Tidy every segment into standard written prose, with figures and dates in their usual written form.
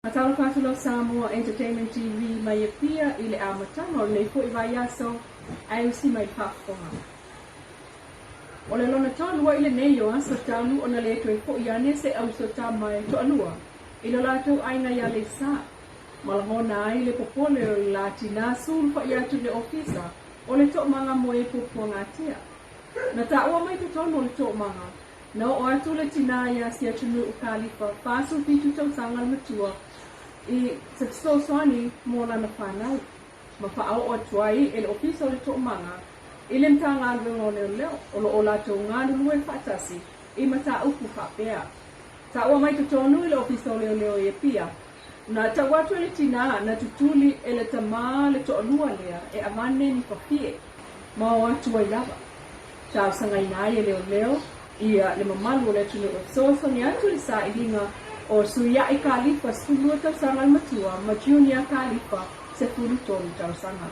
Faatalofa atu lau Samoa Entertainment TV mai Apia i le amataga o lenei foi vaiaso ae usi mai le faafofoga. O le lona toalua i lenei o aso talu ona le toe foi ane se auso tama e toalua i lo latou aiga i Aleisa, ma lagona ai le popole o le la tinā sulufai atu i le ofisa o le toomaga mo e puapuagatia. Na taua mai totonu o le toomaga, na oo atu le tinā iā Siatunuu Kalifa, 47 tausaga le matua, i se fesoasoani mo lana fanau, ma faaoo atu ai e le Ofisa o le Toomaga i le Matagaluega o Leoleo o lo o latou galulue faatasi i mataupu faapea. Taua mai totonu i le Ofisa o Leoleo i Apia, na tau atu e le tinā na tutuli e le tamā le toalua lea e avane ni fafie ma o atu ai lava. Talosagaina ai e leoleo ia le mamalu o le atunuu e fesoasoani atu i le sailiga o Suia'i Kalifa 12 tausaga le matua ma Junior Kalifa 13 tausaga.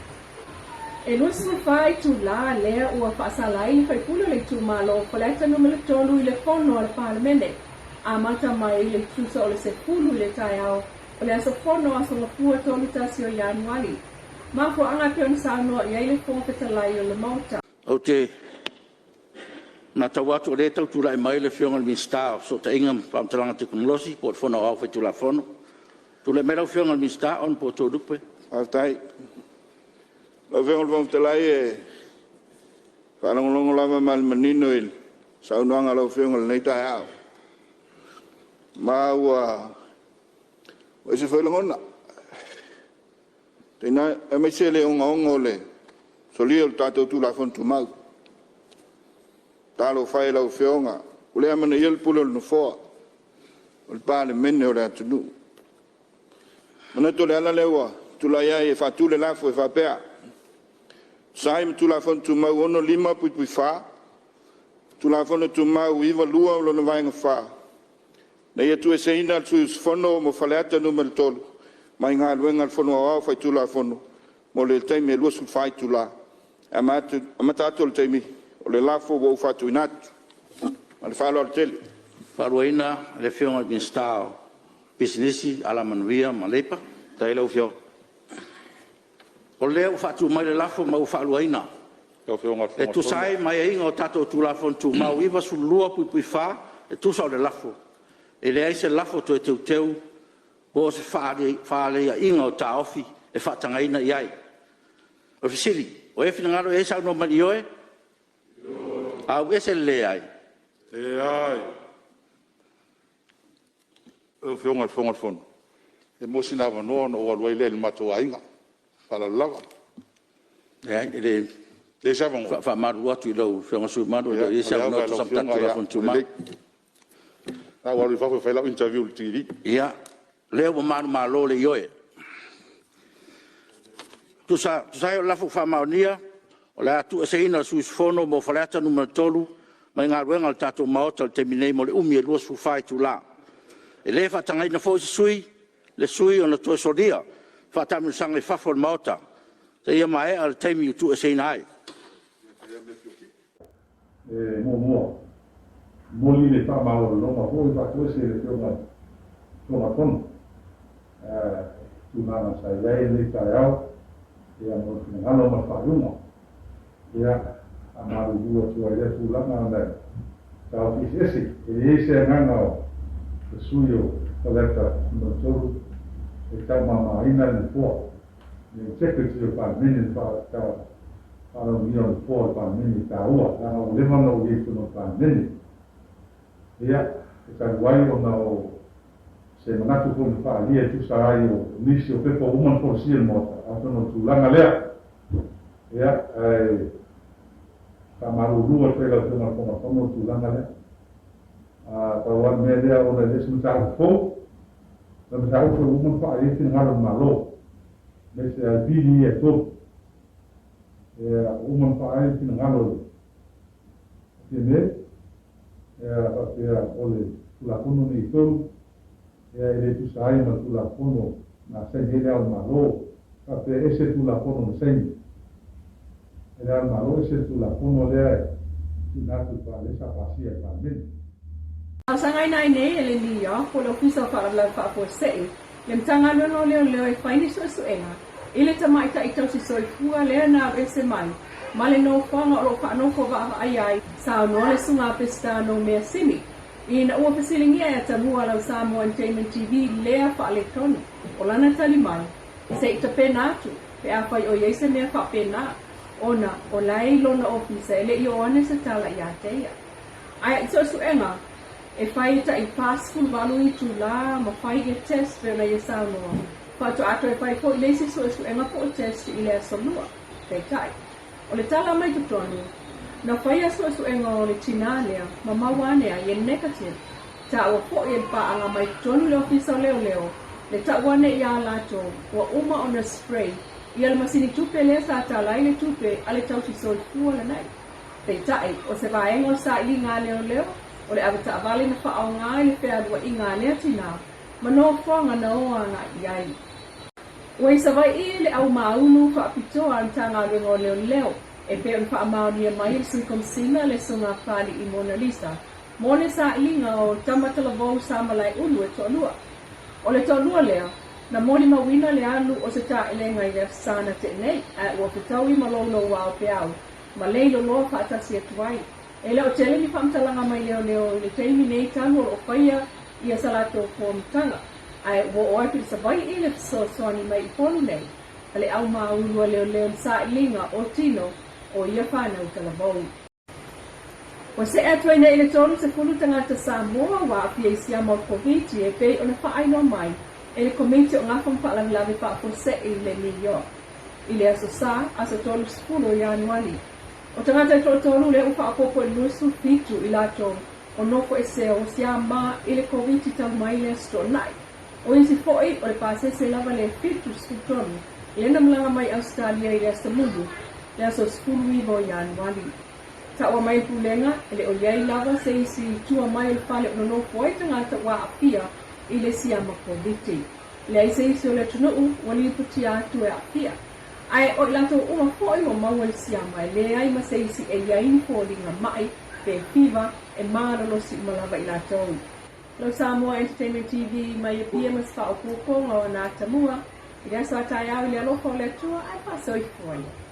E 24 itulā lea ua faasala ai le faipule o le itumalo o Faleata Numera 3 i le Fono a le Palemene, amata mai i le tusa o le 10 i le taeao o le aso Fono Aso Gafua 31 o Ianuali. Mafuaaga e pei ona saunoa i ai le Fofoga Fetalai o le Maota. Ou te matau atu o lea e tau tulai mai le Afioga i le Minisita o Fesootaiga ma Faamatalaga Tekonolosi po o le Fono Aoao Faitulafono. Tulai mai lau Afioga i le Minisita Hon Toelupe. Faafetai. Lau Afioga i le Fofoga Fetalai, e faalogologo lava ma le manino i le saunoaga a lau Afioga i lenei taeao, ma ua ese foi lagona, aemaise le ogaoga o le solia o le tatou Tulafono Tumau. Talofa e i lau Afioga, ua le amanaia le pule o le Nofoa, o le Palemene o le atunuu. E manatu o le ala lea ua tulai ai e faatu le lafo e faapea, E tusa ai ma Tulafono Tumau 65(4), Tulafono Tumau 92 lona vaega (4), ina ia tuueseina le sui usufono mo Faleata 3 mai galuega a le Fono Aoao Faitulafono mo le taimi e 24 itula, e amata atu i le taimi o le lafo ua ou faatuina atu. Ma le faaaloalo tele. E fautuaina le Afioga i le Minisita o Pisinisi, Alamanuia ma Leipa. Faafetai i lau Afioga. O lea ua faatu mai le lafo ma ua faaluaina. E tusa ai ma aiaiga o tatou Tulafono Tumau 92(4), e tusa o le lafo, e leai se lafo toe teuteu po o se fefaaaliaiga o taofi e faatagaina i ai. O le fesili, o ai e finagalo i ai saunoa mai i le ioe? Ioe. le Leai. Leai. Lau Afioga i le Fofoga o le Fono, pe maua sina avanoa ona ou alu ai lea i le matou aiga. Ma le faaaloalo lava. Leai, e le… Leai se avanoa? E faamalulu atu i lau Afioga i le sui usufono mamalu, e le o i ai se avanoa e tusa ma tatou Tulafono Tumau. Lelei, o le a ou alu i fafo e fai lau interview i le TV. Ia, o lea ua manumalo le Ioe. E tusa ai o le lafo ua faamaonia, o le a tuueseina le sui usufono mo Faleata 3 mai galuega a le tatou Maota i le taimi nei mo le umi e 24 itula. E le faatagaina foi le sui usufono ona toe solia faataamilosaga i fafo o le Maota seia maea le taimi ua tuueseina ai. Muamua, momoli le faamaualaloga foi faatoese i le Afioga i le Fofoga Fetalai i tulaga sa i ai lenei taeao mo le finagalo ma le faaiuga. Ia, faamalulu atu ai i lea tulaga ona e taofi eseese. E leai se agaga o le sui usufono o Faleata 3 e taumamaina le Nofoa. Le integrity o le Palemene, le faalaunia o le Nofoa o le Palemene e taua, leaga ua leva ona ou i ai i totonu o le Palemene. Ia, e talu ai ona o se manatu foi na faaalia e tusa ai o nisi o pepa ua uma ona folasia i le Maota, atonu o le tulaga lea. Ia, ae faamalulu atu ai i lau Afioga i le Fofoga Fetalai le tulaga lea. Pau lava le mea lea ona e le o se mataupu fou, o le mataupu ua uma ona faaalia ai finagalo o le Malo, aemaise lava i pili ia e tolu. Ia, ua uma ona faaali finagalo o le CMA, ia faapea o le Tulafono lenei e tolu, ia e le tusa ai ma le Tulafono na saini ai Le Ao o le Malo, faapea e ese le Tulafono na saini e Le Ao o le Malo, ese le Tulafono lea e tuuina atu i le lea sa pasia e le Palemene. Talosagaina ai nei e le NEOC po o le Ofisa o Faalavelave Faafuasei. Le Matagaluega o Leoleo e fai ni suesuega i le tamaitai tausi soifua lea na alu ese mai ma le nofoaga o lo o faanofo vaavaaia ai, saunoa le Susuga a Peseta Noumea Simi ina ua fesiligia e Atamua lau Samoa Entertainment TV lea faaletonu. O lana tali mai, Se i tapena atu pe afai o i ai se mea faapena, ona o la e i lona ofisa e le i oo ane se tala ia te ia. Ae i suesuega e fai e tai 48 itulā ma fai ia test pei ona ia saunoa, faatoa toe fai foi le isi suesuega po o test i le aso Lua. Peitai, o le tala mai totonu, na faia suesuega o le tinā lea ma maua ane ai e negative. Taua foi e le paaga mai totonu i le Ofisa o Leoleo le tau ane iā latou ua uma ona spray ia le masini tupe lea sa tala ai le tupe a le tausi soifua lanai. Peitai, o se vaega o le sailiga a leoleo o le avetaavale na faaaoga i le fealuaiga a lea tinā ma nofoaga na o agai i ai. Ua i Savaii le au māunu faapitoa a le Matagaluega o Leoleo e pei ona faamaonia mai e le Sui Komesina le Susuga Pali'i Monalisa mo le sailiga o tama talavou sa Malaeulu e toalua. O le toalua lea, na molimauina le alu o se taelega i le Aso Sa na tea nei, ae ua fetaui ma loulouao peau ma lei loloa faatasi atu ai. E le o tele ni faamatalaga mai leoleo i le taimi nei talu o lo o faia ia sa latou fonotaga, ae ua oo atu i Savaii le fesoasoani mai i Upolu nei a le au māulu a leoleo i le sailiga o tino o ia whānau talavou. Ua see atu ai nei i le 30 tagata Samoa ua aafia i siama o le Koviti e pei ona faailoa mai e le Komiti o Gafa ma Faalavelave Faafuasei i le New York i le Aso Sa, aso 30 o Ianuali. O tagata e toatolu lea ua faaopoopo i le 27 i latou o nofo esea ua siama i le Koviti talu mai le Aso Toonai. O isi foi, o le pasese lava le 73 lea na malaga mai Ausetalia i le Aso Lulu, le aso 19 o Ianuari. Taua mai le Pulega, e le o i ai lava se isi i tua mai o le fale o nonofo ai tagata ua aafia i le siama Koviti. Leai se isi o le atunuu ua lipotia atu e aafia. Ae o i latou uma foi ua maua le siama e leai ma se isi e i ai ni foliga maʻi pe fiva e malolosi uma lava i latou. Lau Samoa Entertainment TV mai Apia ma se faaopoopoga o ana atamua i le aso a taeao i le alofa o le Atua ae faasoifua ia.